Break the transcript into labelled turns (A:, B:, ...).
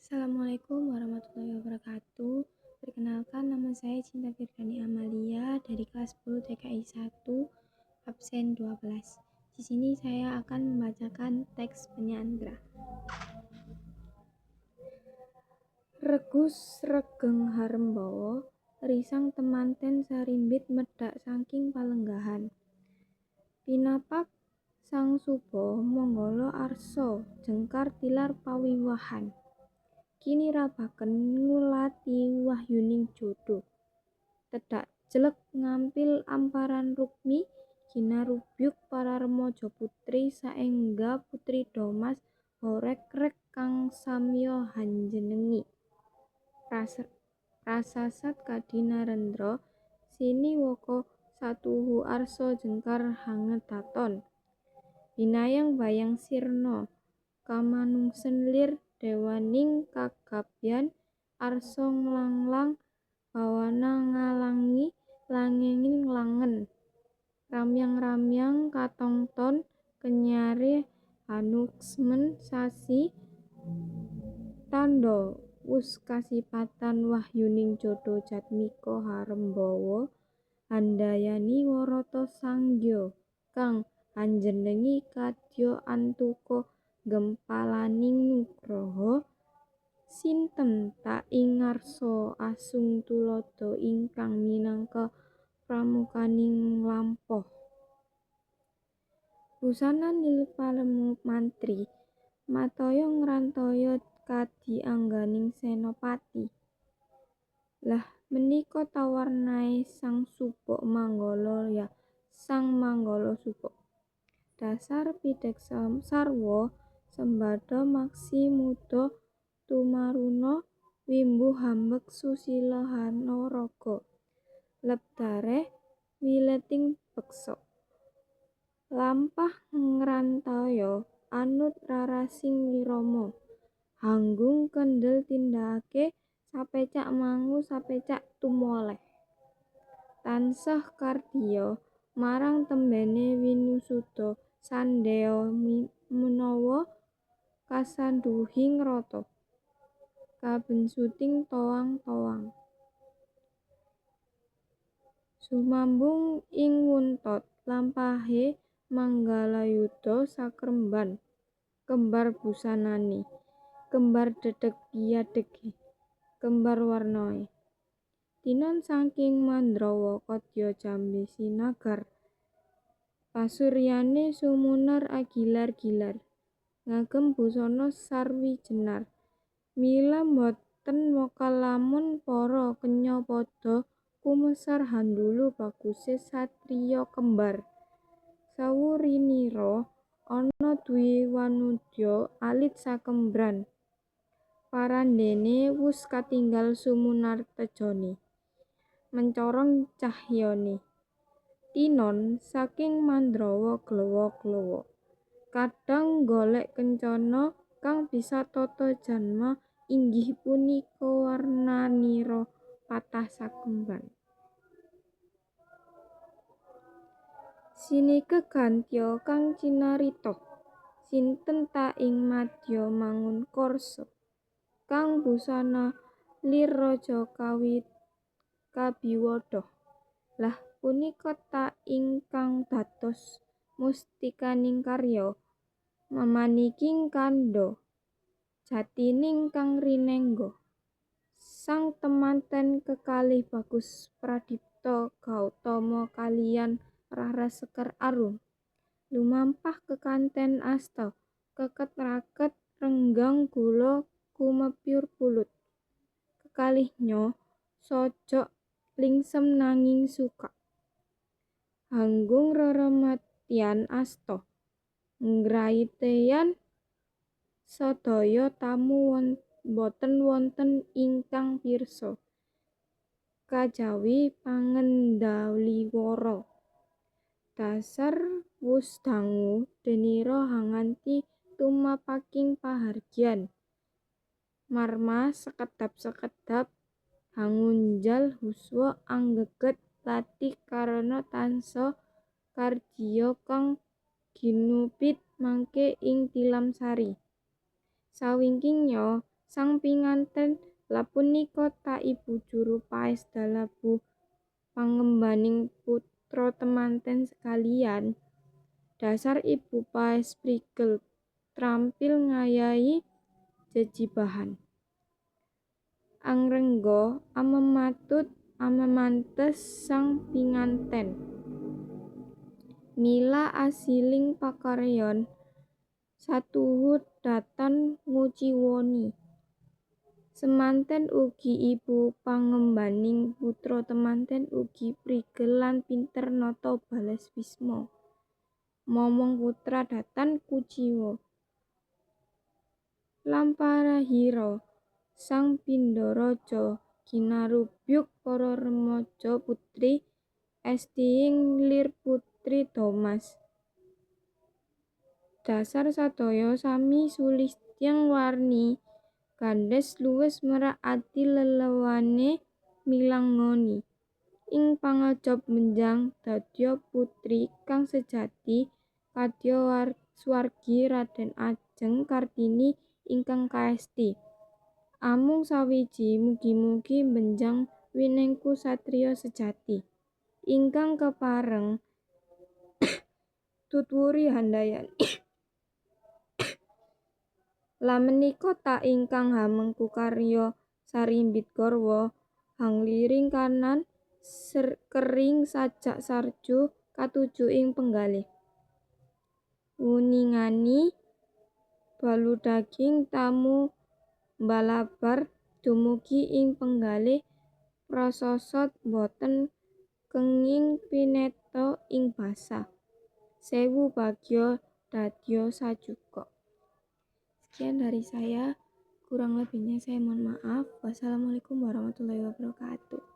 A: Assalamualaikum warahmatullahi wabarakatuh. Perkenalkan, nama saya Cinta Firdani Amalia dari kelas 10 TKI 1, absen 12. Di sini saya akan membacakan teks penyandra. Regus regeng harembawa, risang temanten sarimbit medhak saking palenggahan. Pinapak sang suba manggala arsa jengkar tilar pawiwahan. Kinirabaken ngulati wahyuning jodho. Tedhak jleg ngampil amparan rukmi ginarubyug para remaja putri saengga putri Domas horekrek kang samya hanjenengi. Prasasat kadi narendra siniwaka satuhu arsa jengkar hangedaton. Binayang bayang sirna kamanungsan lir dewaning kagabyan arsa nglanglang bawana ngalangi langenging langen. Ramyang-ramyang katongton kenyare hanuksmen sasi tandha wus kasipatan wahyuning jodho jatmika harembawa handayani warata sanggya kang hanjenengi kadya antuka gempalaning nugraha. Sinten ta ing ngarsa asung tuladha ingkang minangka pramukaning nglampoh. Busana nilpalemu mantri mataya ngrantaya kadi angganing senopati. Lah menika ta warnae sang subok manggala ya sang manggala subok. Dasar pidek sarwa sembada maksi muda tumaruna wimbu hambek susila hanaraga. Lebdareh wileting beksa. Lampah ngrantaya anut rarasing wirama. Hanggung kendel tindakake sapecak mangu sapecak tumoleh. Tansah kardiya marang tembene winusuda sandheya menawa kasanduhing rata. Kabensuting toang-toang. Sumambung ing wuntot lampahe manggalayudha sakremban. Kembar busanane, kembar dedeg biadege, kembar warnae. Tinon saking Mandrawa kadya jambe sinagar. Pasuryane sumunar agilar-gilar. Ngagem busana sarwi jenar. Mila boten wokal lamun para kenya padha kumesar handulu baguse satriya kembar. Sawurinira ana dwi wanudya alit sakembran. Parandene wus katinggal sumunar tejane, mencorong cahyane. Tinon saking Mandrawa glowa-glowa. Kadang golek kencana kang bisa tata janma inggih punika warnanira patah sakemban. Sinikegantya kang cinarita. Sinten ta ing madya mangun karsa. Kang busana lir raja kabiwadhah. Lah punika ta ingkang dados mustikaning karya mamaniking kandha jatining kang rinengga. Sang temanten kekalih Bagus Pradipta Gautama kaliyan Raras Sekar Arum. Lumampah kekanten asta keket raket renggang gula kumepyur pulut. Kekalihnya sojok lingsem nanging suka. Hanggung rerematian asta ngraiteyan sadaya tamu boten wonten ingkang pirsa kajawi pangendaliwara. Dasar wus dangu denira hanganti tumapaking pahargyan. Marma sekedap-sekedap hangunjal huswa anggeget lati karana tansah karjiya kang ginupit mangke ing tilam sari. Sawingkingnya Sang pinganten lha punika ta ibu juru paes dalabu pangembaning putra temanten sekalian. Dasar ibu paes prigel trampil ngayahi jejibahan. Angrengga amematut amemantes sang pinganten. Mila asiling pakaryan satuhu datan nguciwani. Semanten ugi ibu pangembaning putra temanten ugi prigel lan pinter nata bales wisma. Momong putra datan kuciwa. Lamparahira sang Pindaraja ginarubyug para remaja putri estiing lir putri Domas. Dasar sadaya sami sulistyang warni gandhes luwes merak ati lelewane milangoni. Ing pangajap benjang dadya putri kang sejati kadya swargi Raden Ajeng Kartini ingkang kaesti. Amung sawiji mugi-mugi benjang winengku satriya sejati ingkang kepareng Tut Wuri Handayani. Lah menika ta ingkang hamengku karya sarimbit garwa hangliring kanan kering sajak sarju katuju ing penggalih. Wuningani baludaging tamu mbalabar dumugi ing penggalih prasosot boten kenging pinetha ing basa. Sewu bagya dadya sajuka. Sekian dari saya, kurang lebihnya saya mohon maaf. Wassalamualaikum warahmatullahi wabarakatuh.